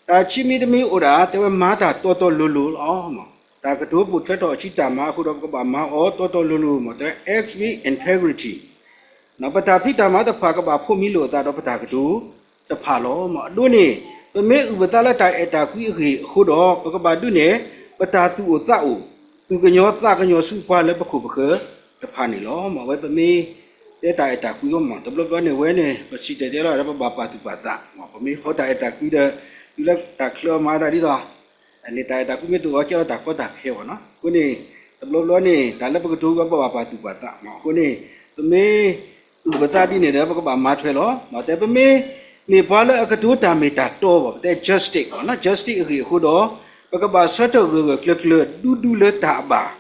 တၢ်ခံမံၤတမံၤအိၣ်ဒၣ် တဲဝဲမၤတၢ်တီတီလိၤလိၤလီၤမး, တၢ်ကတိၤပိာ်ထွဲထီၣ်အခံတၢ်မၤအဃိဒီး ပကဘၣ်မၤအီၤတီတီလိၤလိၤမး, တဲဝဲ act with integrity. ပတၢ်ဖံးတၢ်မၤတဖၣ် ကဘၣ်ဖိးမံလိာ်အသးဒီးပတၢ်ကတိၤတဖၣ်လီၤမး. အဒိန့ၣ် ပမ့ၢ်အုၣ်ပသးလၢတၢ်အဲၣ်တၢ်ကွံအဂ့ၢ်အဃိဒီး ပကဘၣ်ဒုးနဲၣ် ပတၢ်သူၣ်အိၣ်သးအိၣ် သူၣ်ကညီၤသးကညီၤဆူပှၤလၢပခိၣ်ပဃၢၤတဖၣ်န့ၣ်လီၤ. မးအဝဲပမ့ၢ်တဲတၢ်အဲၣ်တၢ်ကွံအီၤမး တဘျီဘျီန့ၣ် ဝဲန့ၣ် ပစံၣ်တဲၤတဲလီၤဒီး ပဘၣ်ပာ်သူၣ်ပာ်သးမး, ပမ့ၢ်ဟီတၢ်အဲၣ်တၢ်ကွံဒီး တုၤလၢတၢ်ချၢအီၤမၤသးဒ်သိး န့ၣ်တၢ်အဲၣ်တၢ်ကွံမ့ၢ်တအိၣ် ကဲထီၣ်တၢ်ကီတၢ်ခဲဘၣ်နီၤ. အဃိန့ၣ် တဘျီဘျီန့ၣ် တၢ်လၢပကတိၤဝံၤ ပဘၣ်ပာ်သူၣ်ပာ်သးမး. အဃိန့ၣ် ပမ့ၢ်အုၣ်ပသးဒ်န့ၣ်ဒီး ပကဘၣ်မၤထွဲလီၤ. မးတဲပမ့ၢ်မ့ၢ်ပှၤလၢအကတိၤတၢ်မ့ၢ်တၢ်တီဘၣ် ပတဲ justice မးနီၤ, justice အဂ့ၢ်အဃိဒီး ပကဘၣ်ဆၢထၢၣ်ဂၢၢ်ဂၢၢ်ကျၢၤကျၢၤ ဒူဒူလၢတၢ်အဘၣ်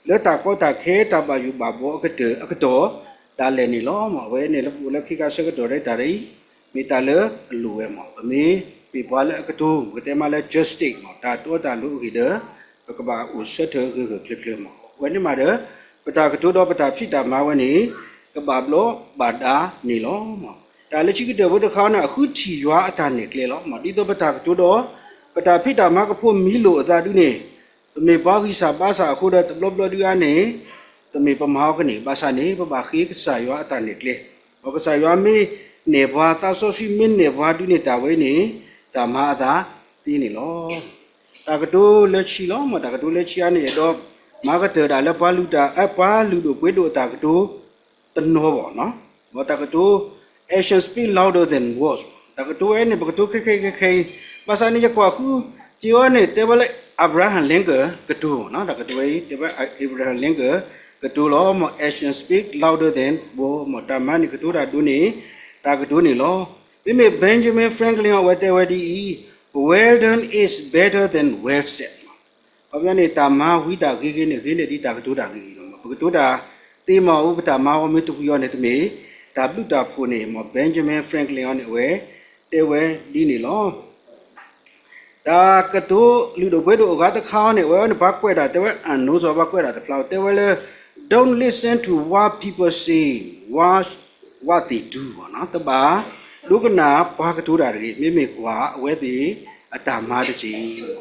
လၢတၢ်ကီတၢ်ခဲ တၢ်ဘၣ်ယိၣ်ဘၣ်ဘှီအကတၢၢ်အကတီၢ် ဒၣ်လဲာ်န့ၣ်လီၤ. မးအဝဲန့ၣ်လၢပအိၣ်လၢခ့ခါဆၢကတီၢ်ဒၣ်တၢ်ဒ်အံၤ မ့ၢ်တၢ်လၢအလိၣ်ဝဲမး. ပမ့ၢ်မ့ၢ်ပှၤလၢအကတိၤ ပကတဲမးလၢ justice မး တၢ်တီတၢ်လိၤအဂ့ၢ်ဒီး ပကဘၣ်အိၣ်ဆၢထၢၣ်ဂၢၢ်ဂၢၢ်ကျၢၤကျၢၤမး. အဝဲန့ၣ်မးဒီး ပတၢ်ကတိၤဒီးပတၢ်ဖံးတၢ်မၤဝဲန့ၣ် ကဘၣ်ဘျီးဘၣ်ဒါန့ၣ်လီၤ. တၢ်လၢခံကတၢၢ်ဖိတခါန့ၣ် အဃုထံၣ်ယွၤအတၢ်နဲၣ်ကျဲလီၤ. မးဒ်သိးပတၢ်ကတိၤဒီး ပတၢ်ဖံးတၢ်မၤကဖိးမံလိာ်အသးဒုန့ၣ် ပမ့ၢ်ပှၤဂံၢ်စၢ်ဘါစၢ်အဃိဒီး တဘျီဘျီဒုအါန့ၣ် တမ့ၢ်ပမၤအီၤကန့ၣ် ဘၣ်ဆၣ်န့ၣ် ပဘၣ်ဃ့ကစၢ်ယွၤအတၢ်နဲၣ်ကျဲ. ဒီးကစၢ်ယွၤမ့ၢ်နဲၣ်ပှၤ သးစီဆှံမ့ၢ်နဲၣ်ပှၤဒုန့ၣ် တၢ်ဝဲအံၤန့ၣ် တၢ်မၤအသးသ့န့ၣ်လီၤ. တၢ်ကတိၤလၢခံလီၤ. မးတၢ်ကတိၤလၢခံအါန့ၣ်ဒီး မၤကတၢၢ်ဒၣ်လၢပှၤလုၢ်တၢ် ပှၤလုၢ်ဒိၣ်ပှ့ၤဒိၣ်အတၢ်ကတိၤ တနီၤဘၣ်နီၤ. ဒီးတၢ်ကတိၤ action speak louder than words တၢ်ကတိၤဝဲန့ၣ် ပကတိၤခဲခဲခဲခဲအံၤ ဘၣ်ဆၣ်န့ၣ် ယကွၢ်ဃုစ့ၢ်အီၤန့ၣ် တဲဝဲလၢ Abraham Lincoln ကတိၤမးနီၤ. တၢ်ကတိၤဝဲအံၤ တဲဝဲ Abraham Lincoln ကတိၤလီၤ. မး action speak louder than words မး တၢ်မၤန့ၣ်ကတိၤတၢ်ဒိၣ်န့ၢ် တၢ်ကတိၤန့ၣ်လီၤ. မ့မ့ၢ် Benjamin Franklin အဝဲတဲဝဲဒ်အံၤ Well done is better than well said ခီပညီန့ၣ် တၢ်မၤဝံၤတၢ်ဂ့ၤဂ့ၤန့ၣ် ဂ့ၤန့ၢ်ဒံးတၢ်ကတိၤတၢ်ဂ့ၤဂ့ၤလီၤ. ပကတိၤတၢ်သ့မးအူ ပတၢ်မၤအီၤမ့ၢ်တဝံၤအီၤန့ၣ် တမ့ၢ်တၢ်ဘျုးတၢ်ဖှိၣ်န့ၣ် မး Benjamin Franklin အီၤန့ၣ် အဝဲတဲဝဲဒ်န့ၣ်လီၤ. တၢ်ကတိၤလုၢ်ဒိၣ်ပှ့ၤဒိၣ်အဂၤတခါအီၤန့ၣ် အဝဲန့ၣ် ပှၤကွဲးတၢ်တဲဝဲ အနိစီၤ ပှၤကွဲးတၢ်တဖျါ တဲဝဲလၢ Don't listen to what people say, watch what they do တဘၣ်ဒိကနၣ်ပှၤကတိၤတၢ်တဂ့ၤ, မ့မ့ၢ်ကွၢ်အဝဲသ့ၣ်အတၢ်မၤတက့ၢ်. ခီ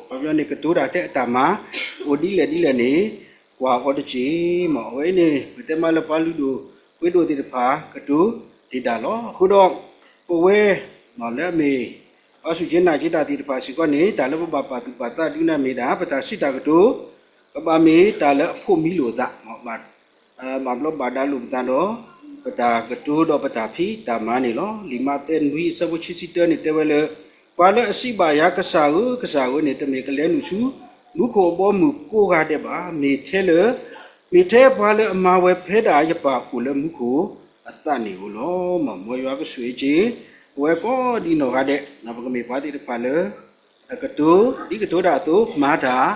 ပညီန့ၣ် ကတိၤတၢ်ထဲအတၢ်မၤ အိၣ်ဒ်လဲၣ်ဒ်လဲၣ်န့ၣ် ကွၢ်အီၤတက့ၢ်. မး အဝဲအံၤန့ၣ် ပတဲမးလၢပှၤလုၢ်ဒိၣ်ပှ့ၤဒိၣ်သ့ၣ်တဖၣ် ကတိၤဒံးတၢ်လီၤ. အဃိဒီး ပဝဲ လၢအမ့ၢ် ပှၤစူၢ်က့ၤနာ်က့ၤတၢ်သ့ၣ်တဖၣ်စ့ၢ်ကီးန့ၣ် တၢ်လၢပဘၣ်ပာ်သူၣ်ပာ်သးဒုးန့ၣ်မ့ၢ်ဒၣ် ပတၢ်စံးတၢ်ကတိၤ ကဘၣ်မ့ၢ်တၢ်လၢအဖိးမံလိာ်အသး ဘၣ်ဘျီးဘၣ်ဒါလိာ်ပသးဒီး ပတၢ်ကတိၤဒီးပတၢ်ဖံးတၢ်မၤန့ၣ်လီၤ. လံာ်မးသဲနွံအဆၢဖိခံဆံတၢန့ၣ်တဲဝဲလၢ ပှၤလၢအစံးဘၣ်ယၤ ကစၢ်ဧၢ ကစၢ်ဧၢန့ၣ် တမ့ၢ်ကလဲၤနုာ်ဆူ မူခိၣ်အဘီအမုၢ်ကိးဂၤဒဲးဘၣ်, မ့ၢ်ထဲလၢ မ့ၢ်ထဲပှၤလၢအမၤဝဲဖဲဒၣ်ယပၢ်အိၣ်လၢမူခိၣ်အသးန့ၣ်ဧိၤလီၤ. မ်ယွၤကဆိၣ်ဂ့ၤက့ၤ ပဝဲကိးဒံနီၢ်ဂၤဒဲး ပကမ့ၢ်ပှၤသ့ၣ်တဖၣ်လၢ အကတိၤ ဒ်ကတိၤတၢ်အသိး မၤတၢ်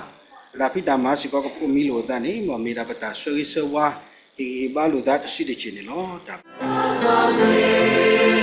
ပတၢ်ဖံးတၢ်မၤစ့ၢ်ကီးကဖိးမံလိာ်အသးန့ၣ် မ်မ့ၢ်ဒၣ်ပတၢ်ဆၢဂ့ၤဆၢဝါ ဟ့ၣ်ဂံၢ်ဟ့ၣ်ဘါလိာ်သးတဆံးတဆံးန့ၣ်လီၤ. တၢ်ဘျုး